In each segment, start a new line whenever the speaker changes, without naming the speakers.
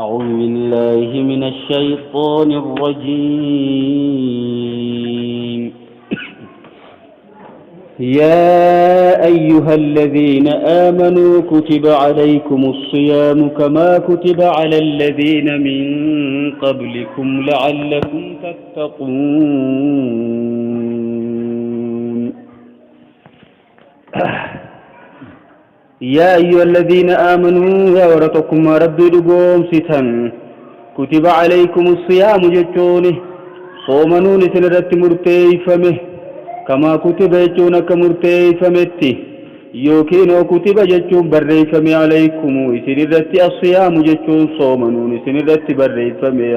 أعوذ بالله من الشيطان الرجيم. يا أيها الذين آمنوا كتب عليكم الصيام كما كتب على الذين من قبلكم لعلكم تتقون. يا أيها الذين آمنوا يا ورتكم ربي لقوم كتب عليكم الصيام جتونه صومنون سنرت مرتيفمه كما كتب جتون كمرتيفمتي يوكين كتب جتون بريفمي عليكم سنرت الصيام جتون صومنون سنرت بريفمي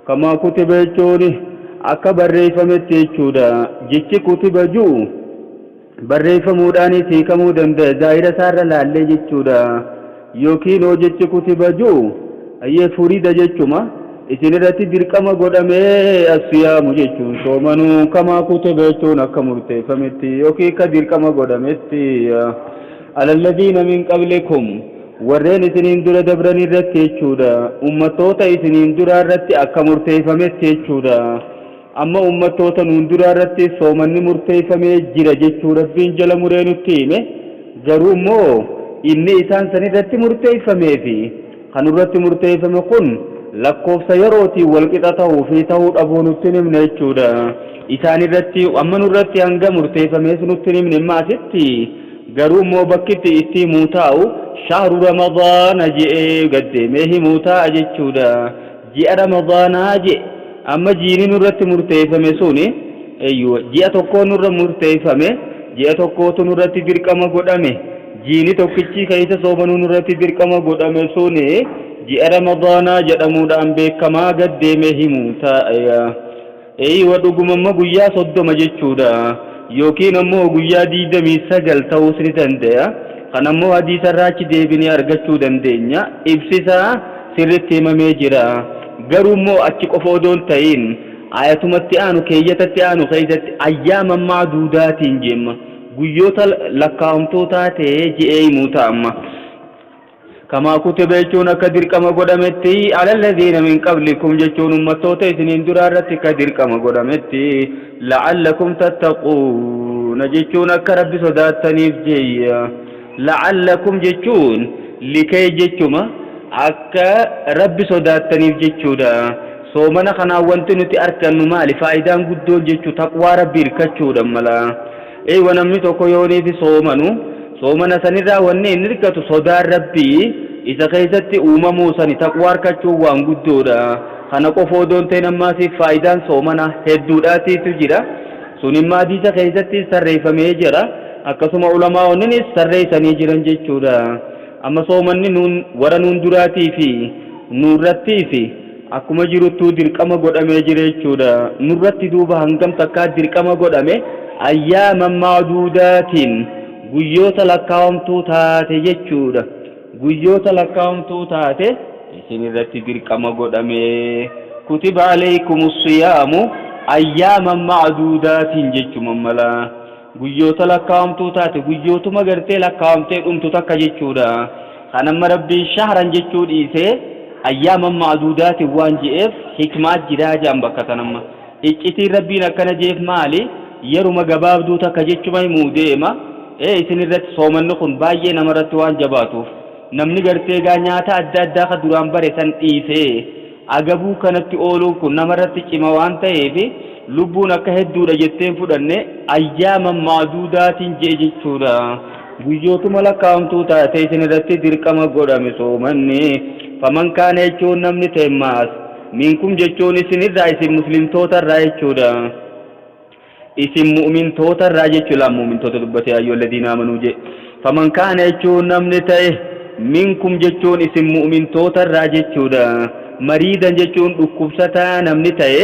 كما كتب جتون akka barreeffametti jechuudha. Jechi kutiba ji'u barreeffamuudhaanis hiikamuu danda'a, zaahira isaarra laallee jechuudha. Yookiin hoo jechi kutiba ji'u ayyee furida jechuma, isin irratti dirqama godhamee asiyaamu jechuun soomanuu, kamaa kutiba jechuun akka murteeffametti yookiin akka dirqama godhametti, alalladiina min qablikum, warreen isiniin dura dabran irratti jechuudha, ummattoota isiniin duraa irratti akka murteeffametti jechuudha. Amma ummattoota nuun duraa irratti soomanni murteeffamee jira jechuu Rabbiin jala muree nutti hime. Garuu immoo inni isaan san irratti murteeffamee fi kan irratti murteeffame kun lakkoofsa yerootiin walqixa ta'uu fi ta'uu dhabuu nutti himne jechuudha. Isaan irratti amma nurratti hanga murteeffamees nutti himne. Amma asitti garuu immoo bakkitti itti himuu taa'u shahru Ramadaana je'ee gaddeemee himuu taa'a jechuudha. Ji'a Ramadaanaa je'e. Amma jiini nurratti murteeffame suni ji'a tokkoo nurra murteeffame, ji'a tokkootu nurratti dirqama godhame. Jiini tokkichi keessa soomanuu nurratti dirqama godhame suni ji'a Ramadaanaa jedhamuudhaan beekamaa gaddeemee himuu taa'a. Eeywa, dhugumamma guyyaa 30 jechuudha, yookiin ammoo guyyaa 29 ta'uus ni danda'a. Kan ammoo hadiisarraa achi deebinee argachuu dandeenya, ibsisaa sirritti himamee jira. Garuu immoo achi qofa odoo hin ta'in ayatumatti aanu, keeyyatatti aanu keessatti ayyaaman ma'duudaatiin jeemma, guyyoota lakkaa'amtootaa ta'ee je'ee himuu ta'a amma. Kamaa kutiba jechuun akka dirqama godhametti, alalladiina min qablikum jechuun ummattoota isiniin duraa irratti akka dirqama godhametti, la'allakum tattaquuna jechuun akka Rabbi sodaattaniif jeeyya. La'allakum jechuun likay jechuma, akka Rabbi sodaattaniif jechuudha. Soomana kanaan wanti nuti argannu maali? Faayidaan guddoon jechuu taqwaa Rabbi hirkachuudha mala. Eeywa, namni tokko yooniifi soomanu, soomana sanirraa wanni inni hirkatu sodaan Rabbii isa keessatti uumamuu sani, taqwaa harkachuun waan guddoodha. Kana qofa odoo hin ta'in ammaasiif faayidaan soomana hedduudhaatiitu jira. Sun immoo hadiisa keessattis tarreeffamee jira. Akkasuma ulamaa'onninis tarreessanii jiran jechuudha. Amma soomanni nuun warra nuun duraatii fi nuurrattii fi akkuma jiruttuu dirqama godhamee jira jechuudha. Nurratti duuba hangam takkaa dirqama godhame? Ayyaaman ma'duudaatiin, guyyoota lakkaawamtuu taate jechuudha. Guyyoota lakkaawamtuu taate isin irratti dirqama godhame. Kutiba alaykumus siyaamu ayyaaman ma'duudaatiin jechuma mala. Guyyoota lakkaawamtuu taate, guyyootuma gartee lakkaawamtee dhumtu takka jechuudha. Kan amma Rabbiin shahran jechuu dhiisee ayyaaman ma'duudaatiin waan je'eef hikmaa jiraa jedhan bakka tanamma. Iccitiin Rabbiin akkana je'eef maali? Yeruma gabaabduu takka jechuma himuu deema. Ee, isin irratti soomanni kun baay'ee namarratti waan jabaatuuf, namni gartee gaa nyaata adda addaa ka duraan bare san dhiisee agabuu kanatti ooluun kun namarratti cima waan ta'eef, lubbuun akka hedduudha jettee hin fudhanne, ayyaaman ma'duudaatiin je'e jechuudha. Guyyootuma lakkaa'amtuu taate isin irratti dirqama godhame soomanni. Faman kaana jechuun namni ta'e maas, minkum jechuun isinirraa, isin muslimtoota irraa jechuudha. Isin mu'mintoota irraa jechuudha, mu'mintoota dubbate, ayyoo ladiina amanuu jee. Faman kaana jechuun namni ta'e, minkum jechuun isin mu'mintoota irraa jechuudha. Mariidan jechuun dhukkubsataa namni ta'e,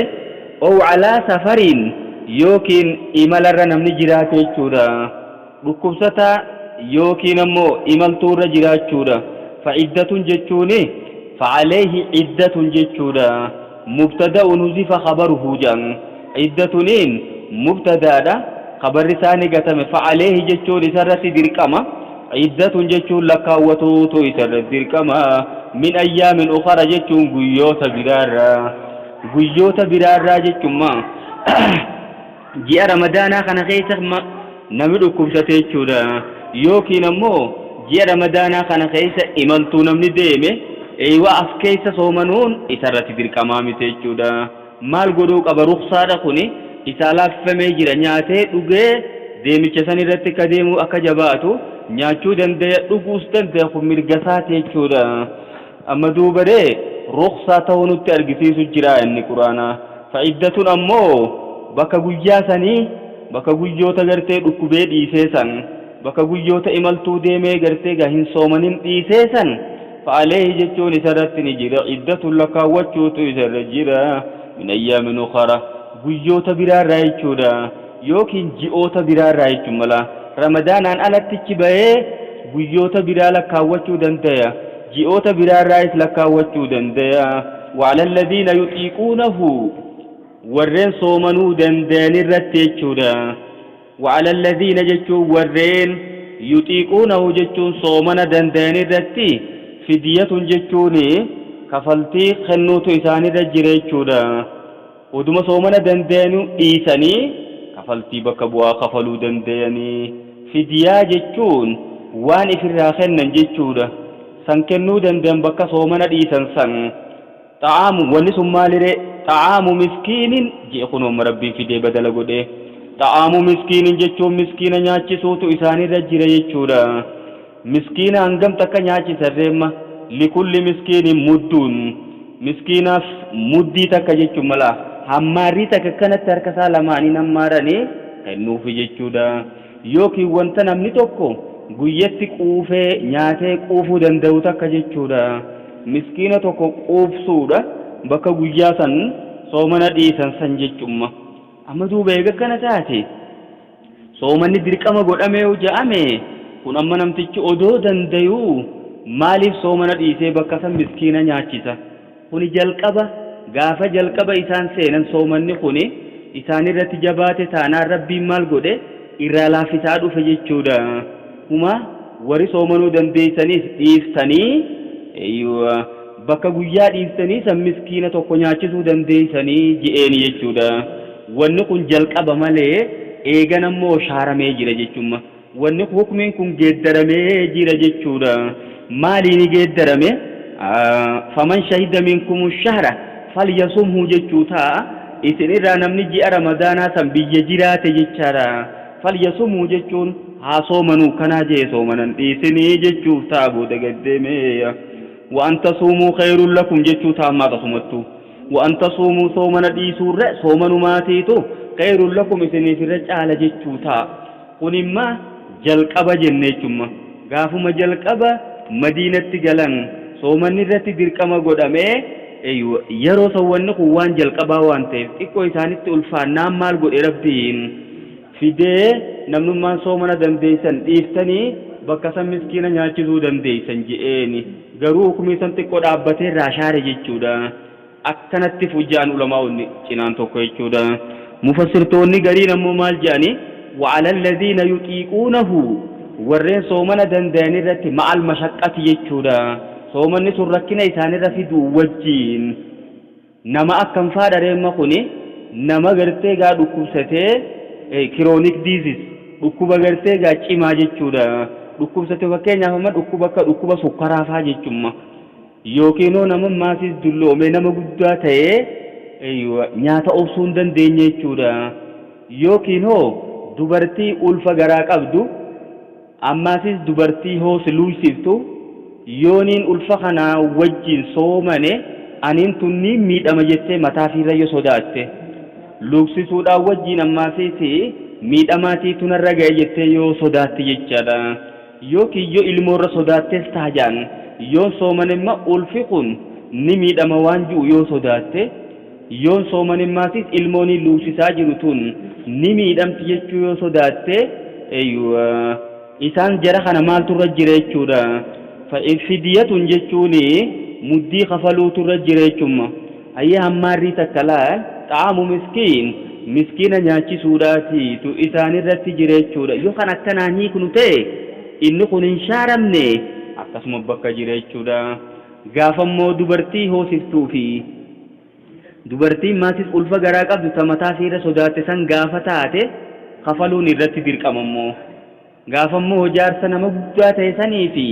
ow alaa safariin yookiin imalarra namni jiraate jechuudha. Dhukkubsataa yookiin ammoo imaltuurra jiraachuudha. Fa'iddatun jechuuni fa'aleehi iddatun jechuudha. Mubtada'un huzifa khabaruhu jedhan. Iddatuniin mubtadaadha. Khabarri isaa ni gatame. Fa'aleehi jechuun isarratti dirqama. Iddatun jechuun lakkaawwatuutu isarra dirqama. Min ayyaamin ukhara jechuun guyyoota biraarraa, guyyoota biraarraa jechuun ji'a Ramadaanaa kana keessa namni dhukkubsate jechuudha. Yookiin ammoo ji'a Ramadaanaa kana keessa imaltuu namni deeme, eeywa, as keessa soomanuun isarratti dirqamaa miti jechuudha. Maal godhuu qaba? Ruksaadha kuni isaa laaffifamee jira. Nyaatee dhugee deemicha san irratti akka deemu akka jabaatu nyaachuu dandaya, dhuguus dandaya, kun mirga isaati jechuudha. Amma duuba ree ruksaa ta'uu nutti argisiisu jira inni Quraanaa. Fa'iddatun ammoo bakka guyyaa sanii, bakka guyyoota gartee dhukkubee dhiisee san, bakka guyyoota imaltuu deemee gartee gaa hin soomanin dhiisee san, fa'aleehi jechuun isarratti ni jira, iddatun lakkaawwachuutu isarra jira, min ayyaamin ukhara, guyyoota biraarraa jechuudha, yookiin ji'oota biraarraa jechuun mala. Ramadaanaan alattichi bahee guyyoota biraa lakkaawwachuu dandaya, ji'oota biraarraayis lakkaawwachuu dandaya. Wa'ala alladhiina yuxiiquunahu, warreen soomanuu dandayan irratti jechuudha. Wa'ala alladhiina jechuun warreen, yuxiiquunahu jechuun soomana dandayan irratti, fidyatun jechuun kafaltii kennuutu isaanirra jira jechuudha. Oduma soomana dandayanu dhiisanii kafaltii bakka bu'aa kafaluu dandayanii. Fidyaa jechuun waan ifirraa kennan jechuudha. San kennuu dandayan bakka soomana dhiisan san. Xa'aamu, wanni sun maaliree? Xa'aamu miskiinin je'e, kunoo amma Rabbiin fidee badala godhee. Xa'aamu miskiinin jechuun miskiina nyaachisuutu isaanirra jira jechuudha. Miskiina hangam takka nyaachisan reemma? Likulli miskiinin mudduun. Miskiinaaf muddii takka jechuun mala. Hammaarrii takka akkanatti harka isaa lamaaniin hammaaranii kennuufi jechuudha. Yookiin wanta namni tokko guyyatti quufee nyaatee quufuu danda'u takka jechuudha. Miskiina tokko quubsuudha bakka guyyaa san soomana dhiisan san jechumma. Amma duuba eega akkana taate, soomanni dirqama godhamee yoo ja'ame, kun amma namtichi odoo dandayuu maaliif soomana dhiisee bakka san miskiina nyaachisa? Kuni jalqaba, gaafa jalqaba isaan seenan soomanni kuni isaanirratti jabaate taanaan Rabbiin maal godhe? Irraa laaffisaa dhufe jechuudha. Huma warri soomanuu dandeeysaniis dhiiftanii, eeywa, bakka guyyaa dhiiftanii san miskiina tokko nyaachisuu dandeeysanii je'eeni jechuudha. Wanni kun jalqaba malee eegana immoo shaaramee jira jechumma. Wanni hukmiin kun geeddaramee jira jechuudha. Maaliini geeddarame? Faman shahida minkumu shahra falyasumhu jechuu ta'a. Isin irraa namni ji'a Ramadaanaa san biyya jiraate jechaadha. Falyasumhu jechuun haa soomanuu kanaa jee soomanan dhiisinii jechuuf ta'a booda gad deemee. Wa an tasuumuu khayrun lakum jechuu ta'a ammaa akkasumattuu. Wa an tasuumuu, soomana dhiisuurra soomanumaatiitu, khayrun lakum, isiniif irra caala jechuu ta'a. Kun imma jalqaba jenne jechumma. Gaafuma jalqaba Madiinatti galan soomanni irratti dirqama godhame, yeroo san wanni kun waan jalqabaa waan ta'eef xiqqoo isaanitti ulfaannaan maal godhe Rabbiin? Fidee namnummaan soomana dandeessan dhiiftanii bakka san miskiina nyaachisuu dandeessan je'eeni. Garuu hukumii san xiqqoo dhaabbatee irraa shaare jechuudha. Akkanatti fujja'an ulamaa'onni cinaan tokko jechuudha. Mufassirtoonni gariin ammoo maal je'ani? Wa'ala alladhiina yuxiiquunahu, warreen soomana dandayan irratti, ma'al mashaqqati jechuudha. Soomanni sun rakkina isaanirra fiduu wajjiin. Nama akkam faadha reemma kuni? Nama gartee gaa dhukkubsatee, chronic disease, dhukkuba gartee gaa cimaa jechuudha. Dhukkubsate, fakkeenyaaf amma dhukkuba akka dhukkuba sukkaraa faa jechumma. Yookiin hoo nama maasiis dulloomee nama guddaa ta'ee nyaata obsuu hin dandeenye jechuudha. Yookiin hoo dubartii ulfa garaa qabdu, ammaasis dubartii hoo si luuysiftu, yooniin ulfa kanaa wajjin soomane aniin tun niin miidhama jettee mataa fiirra yoo sodaatte. Luugsisuudhaan wajjin ammaasiis miidhamaatiitu narra ga'e jettee yoo sodaatte jechaadha. Yookiin yoo ilmoorra sodaattes taha ja'an, yoon soomanemma ulfi kun ni miidhama waan ju'u yoo sodaatte, yoon soomanemmaasiis ilmooniin luugsisaa jiru tun ni miidhamti jechuu yoo sodaatte, eeywa, isaan jara kana maaltu irra jira jechuudha? Fidyatun jechuun muddii kafaluutu irra jira jechumma. Hayyee, hammaarrii takka laal, xa'aamu miskiin, miskiina nyaachisuudhaatiitu isaanirratti jira jechuudha. Yoo kan akkanaan hiiknu ta'e, Inni kun hin shaaramne, akkasuma bakka jira jechuudha. Gaafa immoo dubartii hoosiftuu fi dubartiin maasis ulfa garaa qabdu ta mataa isiirra sodaatte san gaafa taate, kafaluun irratti dirqama immoo. Gaafa immoo jaarsa nama guddaa ta'e sanii fi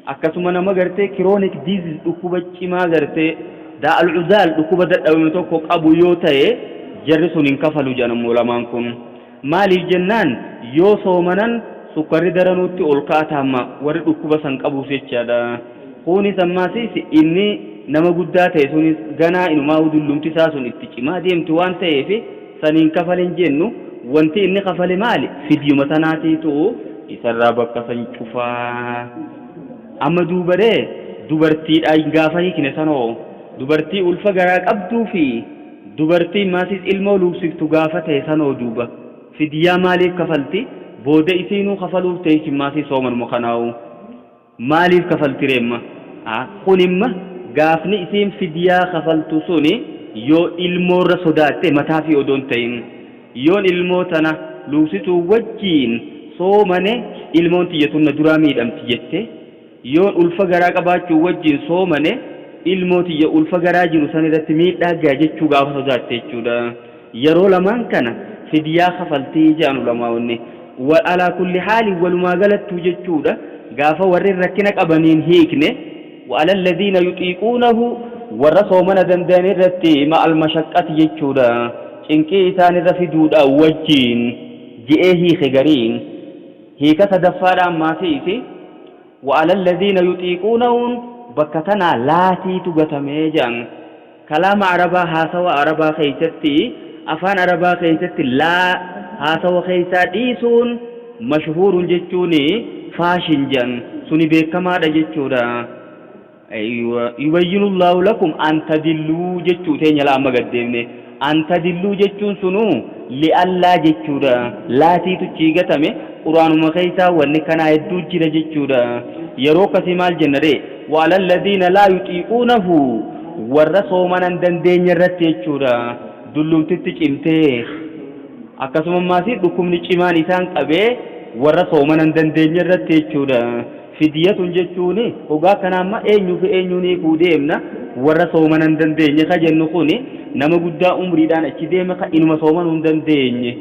akkasuma nama gartee chronic disease, dhukkuba cimaa gartee daa'al udaal, dhukkuba dadhabame tokko qabu yoo ta'e, jarri sun hin kafalu jedhan immoo lamaan kun. Maaliif jennaan, yoo soomanan sukkarri daranuutti ol ka'a amma warri dhukkuba san qabuuf jechaadha. Kunis ammasis inni nama guddaa ta'e sunis ganaa inumaa dullumti isaa sun itti cimaa deemtu waan ta'eef saniin kafalin jennu. Wanti inni kafale maali? Fidyuma tanaatiitu isarraa bakka san cufaa. Amma duubaree dubartiidhaan gaafa hiikne sanoo, dubartii ulfa garaa qabduu fi dubartii maasis ilmoo luuksiftu gaafa ta'e sanoo, duuba fidiyyaa maaliif kafalti? Booda isiinuu kafaluuf ta'e maasii soomanuma kanaa'u maaliif kafalti reemma? Kunimma gaafni isiin fidiyyaa kafaltu suni yoo ilmoorra sodaatte, mataa fi odoon ta'in, yoon ilmoo tana luuksituu wajjiin soomane ilmoon tiyya tunna duraa miidhamti jette, yoon ulfa garaa qabaachuu wajjiin soomane ilmoo tiyya ulfa garaa jiru san irratti miidhaa ga'a jechuu gaafa sodaatte jechuudha. Yeroo lamaan kana fidiyyaa kafaltii jedhan ulamaa'onni. Alaa kulli haali, walumaa galattuu jechuudha, gaafa warri rakkina qabaniin hiikne, وعلى الذين يطيقونه, warra soomana danda'an irratti, مع المشقة jechuudha, cinqii isaan irra fiduudha wajjiin je'ee hiike gariin. Hiika sadaffaadhaan maasiisi وعلى الذين يطيقونه bakka tanaa laatiitu gatamee jedhan. Kalaama Arabaa, haasawa Arabaa keeysatti, afaan Arabaa keeysatti laa haasawa keeysaa dhiisuun مشهور jechuun fashion jedhan, suni beekamaadha jechuudha. أيوه، يبين الله لكم أن تضلوا jechuu teenya la amma gaddeemne. أن تضلوا jechuun sunu لئلا jechuudha. Laatiitu ciigatame. Quraanuma keessaa wanni kanaa hedduu jira jechuudha. Yeroo akkasii maal jenna ree? وعلى الذين لا يطيقونه, warra soomanan dandeenye irratti jechuudha. Dullumtitti cimtee, akkasuma maasii dhukkubni cimaan isaan qabee, warra soomanan dandeenye irratti jechuudha. فدية jechuun hogaa kana amma eenyuu fi eenyuun hiikuu deemna? Warra soomanan dandeenye ka jennu kuni nama guddaa umriidhaan achi deeme ka inuma soomanuu hin dandeenye,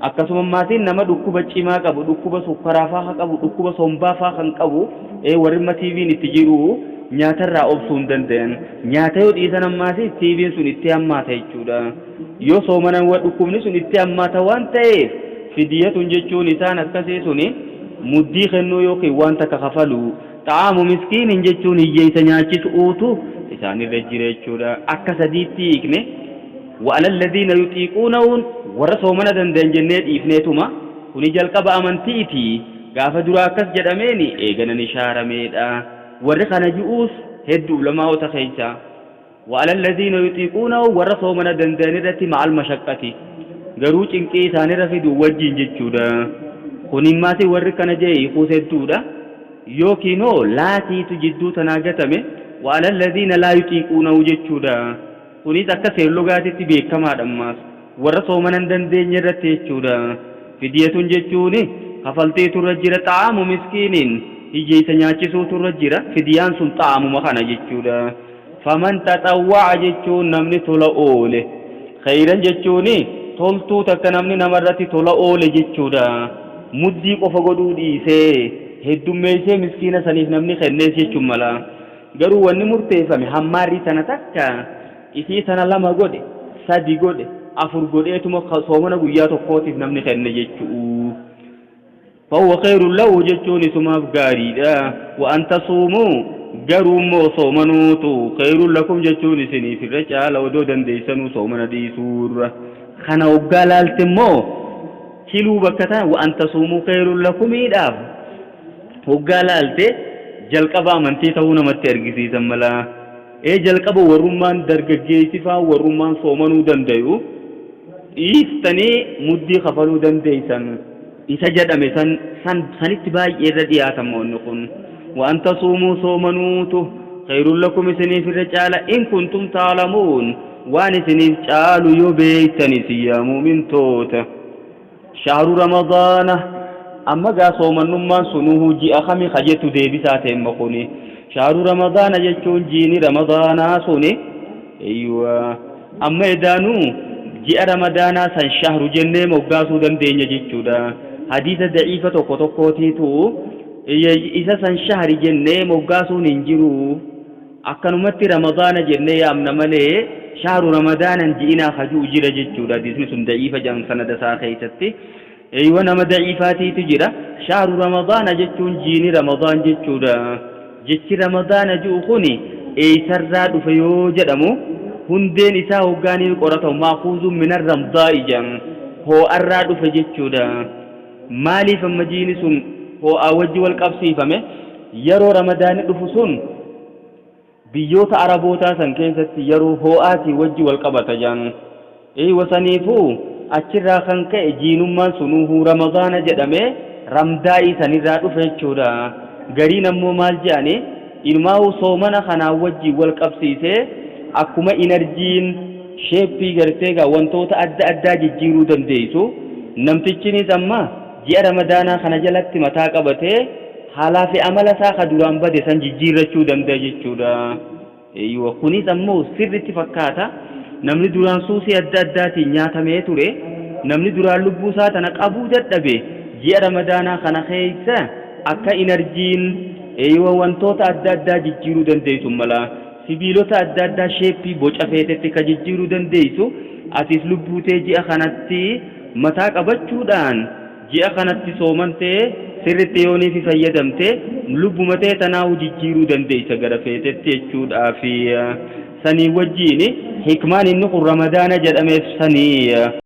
akkasuma maatiin nama dhukkuba cimaa qabu, dhukkuba sukkaraa faa kan qabu, dhukkuba sombaa faa kan qabu, warri imma TB'n itti jiru nyaatarraa obsuu hin danda'an. Nyaata yoo dhiisan ammaas TB'n sun itti hammaata jechuudha. Yoo soomanan dhukkubni sun itti hammaata waan ta'eef, فدية jechuun isaan akkasii suni muddii kennuu yookiin waan takka kafalu, طعام مسكين jechuun hiyyeessa nyaachisuutu isaanirra jira jechuudha. Akka sadiitti hiikne. وعلى الذين يطيقونه, warra soomana danda'an jennee dhiifneetuma. Kuni jalqaba amantiiti. Gaafa dura akkas jedhameeni eegana ni shaarameedha. Warri kana ji'uus hedduu ulamaa'ota keessa. وعلى الذين يطيقونه, warra soomana danda'an irratti, مع المشقة, garuu cinqii isaanirra fidu wajjin jechuudha. Kunimmaati warri kana jee hiikuus hedduudha. Yookiinoo laatiitu jidduu tanaa gatame, وعلى الذين لا يطيقونه jechuudha. Kunis akka seerlogaatitti beekamaadha. Ammaas warra soomana hin dandeenye irratti jechuudha. فدية jechuun kafaltiitu irra jira, طعام مسكين, hiyyeessa nyaachisuutu irra jira. Fidiyaan sun xaamuma kana jechuudha. فمن تطوع jechuun namni tola oole, خيرا jechuun toltuu takka namni namarratti tola oole jechuudha. Muddii qofa godhuu dhiisee heddummeessee miskiina saniif namni kennees jechuun mala. Garuu wanni murteeffame hammaarrii tana takka isii tana lama godhe, sadi godhe, afur godheetuma soomana guyyaa tokkootiif namni kenne jechuu. فهو خير له jechuun isumaaf gaariidha. وأن تصوموا, garuu immoo soomanuutu, خير لكم jechuun isiniif irra caala odoo dandeessanuu soomana dhiisuurra. Kana hoggaa laalte immoo kiluu bakka tana وأن تصوموا خير لكم iidhaaf hoggaa laalte, jalqaba amantii ta'uu namatti argisiisan mala. Ee, jalqaba warrummaan dargaggeessi faa warrummaan soomanuu dandayu dhiiftanii muddii kafaluu dandeeysan isa jedhame san san sanitti baay'ee irra dhiyaatama wanni kun. وأن تصوموا, soomanuutu, خير لكم, isiniif irra caala, إن كنتم تعلمون, waan isiniif caalu yoo beeytan isin yaa muumintoota. شهر رمضان Amma gaa soomannummaan sunuhu ji'a kami ka jettu deebisaa teemma kuni. Shahru Ramadaana jechuun jiini Ramadaanaa suni. Eeywa. Amma edaanuu ji'a Ramadaanaa san shahru jennee moggaasuu dandeenya jechuudha. Hadiisa da'iifa tokko tokkootiitu isa san shahri jennee moggaasuun hin jiru. Akkanumatti Ramadaana jennee yaamna malee shahru Ramadaanan ji'inaa ka ju'u jira jechuudha. Hadiisni sun da'iifa jedhan sanada isaa keessatti. Eeywa nama da'iifaatiitu jira. Shahru Ramadaana jechuun jiini Ramadaan jechuudha. Jechi Ramadaana ju'u kuni eeysarraa dhufe yoo jedhamu, hundeen isaa hoggaanii qoratamu ma'khuuzun mina ramdaa'i jedhan, hoo'arraa dhufe jechuudha. Maaliif amma jiini sun hoo'aa wajji wal qabsiifame? Yeroo Ramadaanni dhufu sun biyyoota Arabootaa san keessatti yeroo hoo'aatii wajji wal qabata jedhan. Eeywa saniifuu achirraa kan ka'e jiinummaan sunuuhuu Ramadaana jedhamee ramdaa'ii sanirraa dhufe jechuudha. Gariin ammoo maal je'ani, inumaahuu soomana kanaan wajjiin wal qabsiisee akkuma inarjiin sheeppii gartee gaa wantoota adda addaa jijjiiruu dandeessu, namtichinis amma ji'a Ramadaanaa kana jalatti mataa qabatee haalaa fi amala isaa ka duraan bade san jijjiirrachuu danda'a jechuudha. Eeyyuwa, kunis ammoo sirritti fakkaata. Namni duraan suusii adda addaatiin nyaatamee ture, namni duraan lubbuu isaa tana qabuu dadhabe, ji'a Ramadaanaa kana keessa akka inarjiin eeyyuwa wantoota adda addaa jijjiiruu dandeessu mala. Sibiilota adda addaa sheeppii boca feetetti ka jijjiiruu dandeessu, atis lubbuu tee ji'a kanatti mataa qabachuudhaan, Ji'a kanatti soomantee sirritti yooniifi fayyadamte lubbuma tee tanaahu jijjiiruu dandeeysa gara feetetti jechuudhaafi. Sanii wajjiin hikmaan inni kun Ramadaana jedhameef sanii.